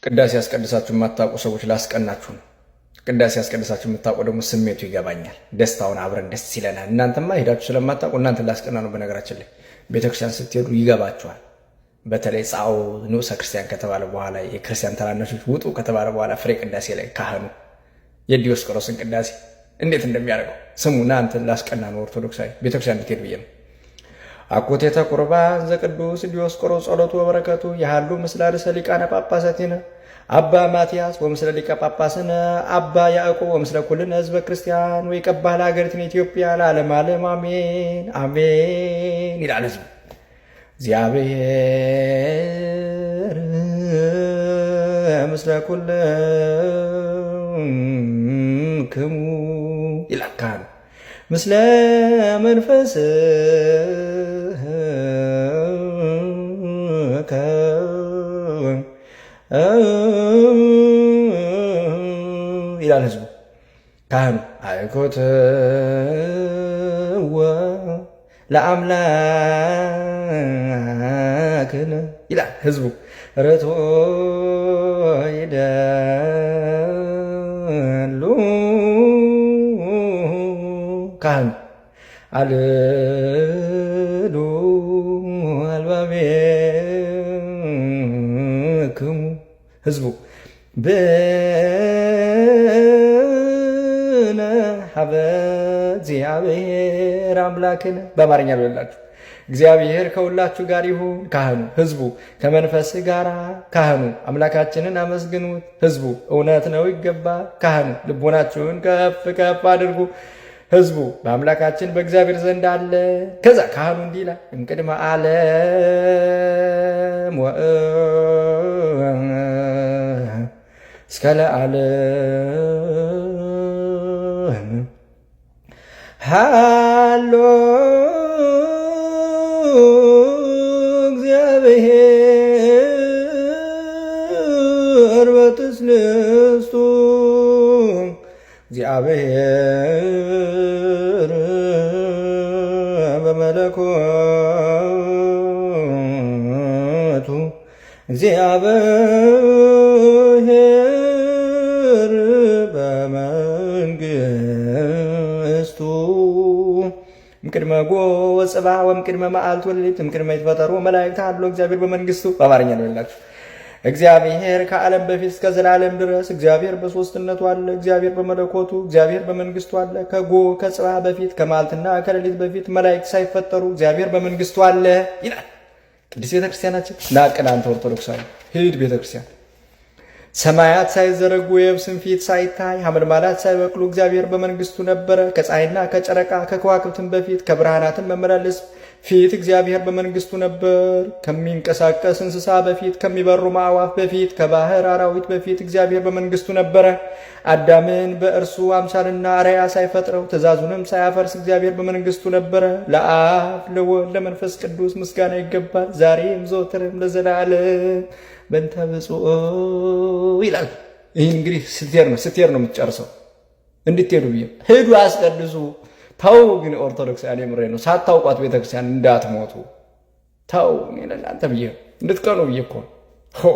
ቅዳሴ ያስቀድሳችሁ የማታውቁ ሰዎች ላስቀናችሁ ነው። ቅዳሴ ያስቀድሳችሁ የምታውቁ ደግሞ ስሜቱ ይገባኛል። ደስታውን አብረን ደስ ይለናል። እናንተማ ሄዳችሁ ስለማታውቁ እናንተን ላስቀና ነው። በነገራችን ላይ ቤተክርስቲያን ስትሄዱ ይገባችኋል። በተለይ ጻኦ ንዑሰ ክርስቲያን ከተባለ በኋላ፣ የክርስቲያን ታናናሾች ውጡ ከተባለ በኋላ፣ ፍሬ ቅዳሴ ላይ ካህኑ የዲዮስቆሮስን ቅዳሴ እንዴት እንደሚያደርገው ስሙ። እናንተን ላስቀና ነው። ኦርቶዶክሳዊ ቤተክርስቲያን እንድትሄድ ብዬ ነው። አኮቴተ ቁርባን ዘቅዱስ ዲዮስቆሮስ ጸሎቱ ወበረከቱ የሃሉ ምስለ ርእሰ ሊቃነ ጳጳሳቲነ አባ ማትያስ ወምስለ ሊቀ ጳጳስነ አባ ያዕቆብ ወምስለ ኩልነ ህዝበ ክርስቲያን ወይቀባህ ለሀገሪቱን ኢትዮጵያ ለዓለመ ዓለም አሜን አሜን ይላል ህዝቡ። እግዚአብሔር ምስለ ኩልክሙ ይላል ካህኑ፣ ምስለ መንፈስ። ይላል ህዝቡ። ካህኑ አይኮትወ ለአምላክነ ይላል ህዝቡ። ርቶ ይደሉ ካህኑ አልሉ አልባቤክሙ፣ ህዝቡ ብነ ሀበ እግዚአብሔር አምላክን። በአማርኛ ልበላችሁ። እግዚአብሔር ከሁላችሁ ጋር ይሁን። ካህኑ፣ ህዝቡ ከመንፈስ ጋር። ካህኑ አምላካችንን አመስግኑት። ህዝቡ እውነት ነው ይገባል። ካህኑ ልቦናችሁን ከፍ ከፍ አድርጉ። ህዝቡ በአምላካችን በእግዚአብሔር ዘንድ አለ። ከዛ ካህኑ እንዲህ ይላል፣ እምቅድመ ዓለም እስከ ለዓለም ሃሎ እግዚአብሔር በትስልስቱ፣ እግዚአብሔር በመለኮቱ፣ እግዚአብሔር በመንግስቱ፣ እምቅድመ ጎ ወጽባ ወእምቅድመ መዓልት ወሌሊት እምቅድመ ይትፈጠሩ መላእክት አሎ እግዚአብሔር በመንግስቱ። በአማርኛ ነው ያላችሁ። እግዚአብሔር ከዓለም በፊት እስከ ዘላለም ድረስ እግዚአብሔር በሶስትነቱ አለ። እግዚአብሔር በመለኮቱ፣ እግዚአብሔር በመንግስቱ አለ። ከጎ ከጽባ በፊት፣ ከመዓልትና ከሌሊት በፊት፣ መላእክት ሳይፈጠሩ እግዚአብሔር በመንግስቱ አለ ይላል ቅድስት ቤተክርስቲያናችን። ናቅን አንተ ኦርቶዶክሳዊ፣ ሂድ ቤተክርስቲያን። ሰማያት ሳይዘረጉ፣ የብስን ፊት ሳይታይ፣ ሐመልማላት ሳይበቅሉ እግዚአብሔር በመንግስቱ ነበረ። ከፀሐይና ከጨረቃ ከከዋክብትም በፊት፣ ከብርሃናትም መመላለስ ፊት እግዚአብሔር በመንግስቱ ነበር። ከሚንቀሳቀስ እንስሳ በፊት፣ ከሚበሩ አዕዋፍ በፊት፣ ከባህር አራዊት በፊት እግዚአብሔር በመንግስቱ ነበረ። አዳምን በእርሱ አምሳልና አርአያ ሳይፈጥረው፣ ትእዛዙንም ሳያፈርስ እግዚአብሔር በመንግስቱ ነበረ። ለአብ ለወልድ ለመንፈስ ቅዱስ ምስጋና ይገባል፣ ዛሬም ዘወትርም ለዘላለም በእንተ ብፁዕ ይላል። ይህ እንግዲህ ስትሄድ ነው የምትጨርሰው። እንድትሄዱ ብዬ፣ ሂዱ አስቀድሱ። ተው ግን ኦርቶዶክሳውያን፣ የምሬ ነው። ሳታውቋት ቤተክርስቲያን እንዳትሞቱ ተው። እኔ ለእናንተ ብዬ፣ እንድትቀኑ ብዬ እኮ ነው።